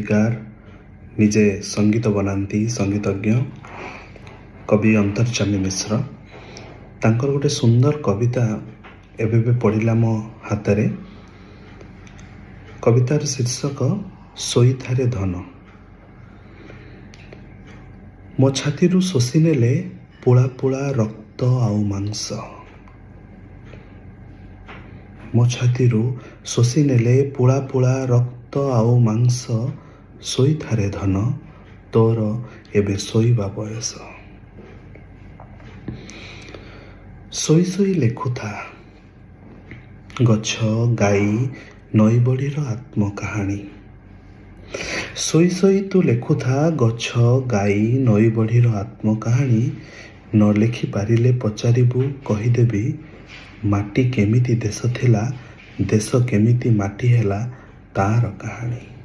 ଗୀତିକାର, ନିଜେ ସଙ୍ଗୀତ ବନାନ୍ତି, ସଙ୍ଗୀତଜ୍ଞ କବି ଅନ୍ତର୍ଯ୍ୟାମୀ ମିଶ୍ର। ତାଙ୍କର ଗୋଟେ ସୁନ୍ଦର କବିତା ଏବେ ଏବେ ପଡ଼ିଲା ମୋ ହାତରେ। କବିତାର ଶୀର୍ଷକ ଶୋଇଥାରେ ଧନ। ମୋ ଛାତିରୁ ଶୋଷି ନେଲେ ପୁଳା ପୁଳା ରକ୍ତ ଆଉ ମାଂସ। ମୋ ଛାତିରୁ ଶୋଷି ନେଲେ ପୁଳା ପୁଳା ରକ୍ତ ଆଉ ମାଂସ। ଶୋଇଥାରେ ଧନ, ତୋର ଏବେ ଶୋଇବା ବୟସ। ଶୋଇ ଶୋଇ ଲେଖୁଥା ଗଛ, ଗାଈ, ନଈ ବଢ଼ିର ଆତ୍ମକାହାଣୀ। ଶୋଇ ଶୋଇ ତୁ ଲେଖୁଥା ଗଛ, ଗାଈ, ନଈ ବଢ଼ିର ଆତ୍ମକାହାଣୀ। ନ ଲେଖିପାରିଲେ ପଚାରିବୁ, କହିଦେବି ମାଟି କେମିତି ଦେଶ ଥିଲା, ଦେଶ କେମିତି ମାଟି ହେଲା ତାର କାହାଣୀ।